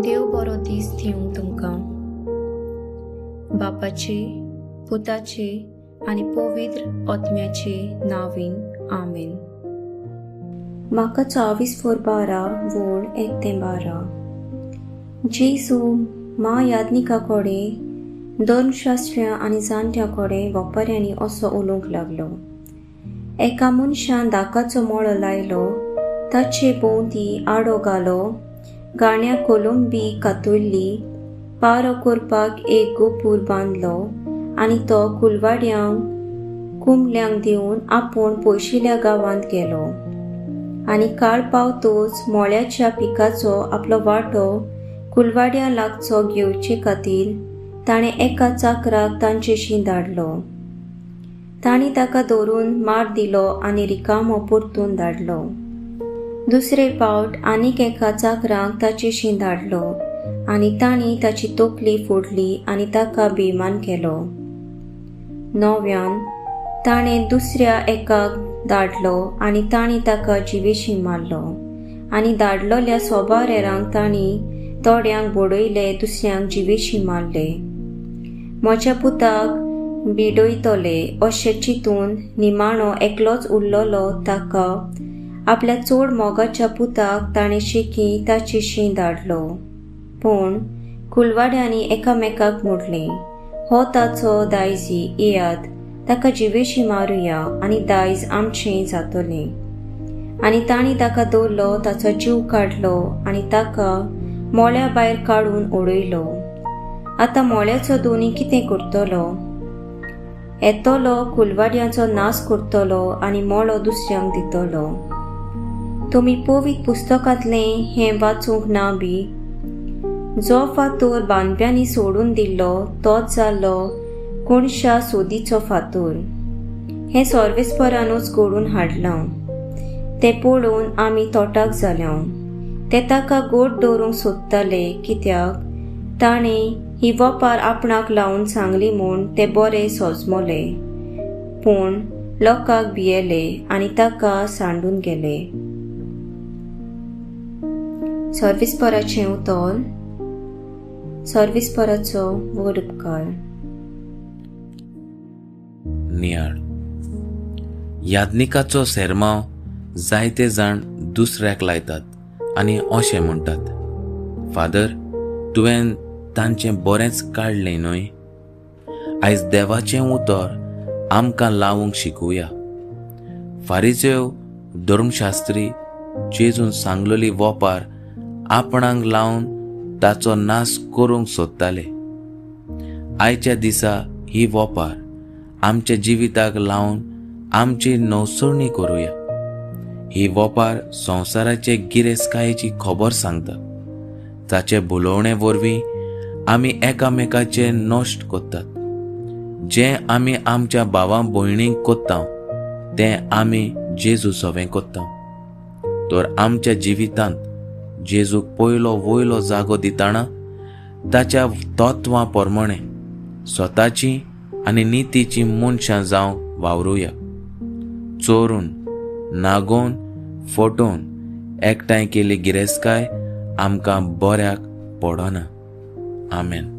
देव बरो दीस दिवं तुमकां. बापाचे, पुताचे आनी पवित्र आत्म्याचे नांवान, आमेन. म्हाका 24:12 वोळ 1 ते 12. जेजू मा याज्ञिका कडेन, धर्मशास्त्र्या आनी जाणट्यां कडेन वपाऱ्यांनी असो उलोवंक लागलो. एका मनशान दाकाचो मळो लायलो, ताचे भोंवती आडो घालो, गाण्या कोलंबी कातुल्ली, पारो करपाक एक गोपूर बांदलो आनी तो कुलवाड्यांक कुंबल्यांक दिवन आपूण पयशिल्या गांवांत गेलो. आनी काळ पावतोच मळ्याच्या पिकाचो आपलो वांटो कुलवाड्या लागचो घेवचे खातीर ताणें एका चाकराक तांचेशी धाडलो. तांणी ताका धरून मार दिलो आनी रिकामो परतून धाडलो. दुसरे पावट आनीक एका चाकराक ताचेशी धाडलो आनी तांणी ताची तकली फोडली आनी ताका बेमान केलो. नव्यान ताणें दुसऱ्या एकाक धाडलो आनी तांणी ताका जिवेशी मारलो. आनी धाडलोल्या सोबार हेरांक तांणी थोड्यांक बडयले, दुसऱ्यांक जिवेशी मारले. म्हज्या पुताक बिडयतले अशें चिंतून निमाणो एकलोच उरलोलो ताका आपल्या चड मोगाच्या पुताक ताणें शेकी ताचेशी धाडलो. पूण कुलवाड्यांनी एकामेकाक म्हणलें, हो ताचो दायजी, येयात ताका जिवेशी मारुया आनी दायज आमचें जातलें. आनी तांणी ताका दवरलो, ताचो जीव काडलो आनी ताका मोळ्या भायर काडून उडयलो. आतां मोळ्याचो दोनी कितें करतलो? येतलो कुलवाड्यांचो नाश करतलो आनी मोळो दुसऱ्यांक दितलो. तुमी पवित्र पुस्तकांतलें हें वाचूंक ना बी? जो फातोर बांदप्यांनी सोडून दिल्लो तोच जालो कोणशा सोदीचो फातोर. हें सर्वेस्परानूच घडून हाडलां. तें पळोवन आमी तोटाक जाल्या. ते ताका गोड दवरूंक सोदताले, कित्याक ताणें ही वपार आपणाक लावन सांगली म्हूण ते बरे सोजमले. पूण लोकांक भियेले आनी ताका सांडून गेले. सर्वेस्पराचें उतर. सर्वेस्पराचो व्हड उपकार. नियाळ. याज्ञिकाचो सेरमांव जायते जाण दुसऱ्याक लायतात आनी अशें म्हणटात, फादर, तुवें तांचें बरेंच काडलें न्हय? आयज देवाचें उतर आमकां लावूंक शिकूया. फारिजेव धर्मशास्त्री जेजून सांगलेली वपार आपणाक लावन ताचो नाश करूंक सोदताले. आयच्या दिसा ही वपार आमच्या जिविताक लावन आमची नवसरणी करुया. ही वपार संवसाराचे गिरेस्तकायेची खबर सांगता. ताचे भुलोवणे वरवीं आमी एकामेकाचे नश्ट करतात. जें आमी आमच्या भावा भयणींक करता तें आमी जेजू सवें करता. तर आमच्या जिवितांत जेजूक पयलो वयलो जागो दितना ताच्या तत्वां प्रमाणे स्वताची आनी नितीची मनशां जावंक वावरुया. चोरून, नागोवन, फटोवन एकठांय केल्ली गिरेस्तकाय आमकां बऱ्याक पडना. आमेन.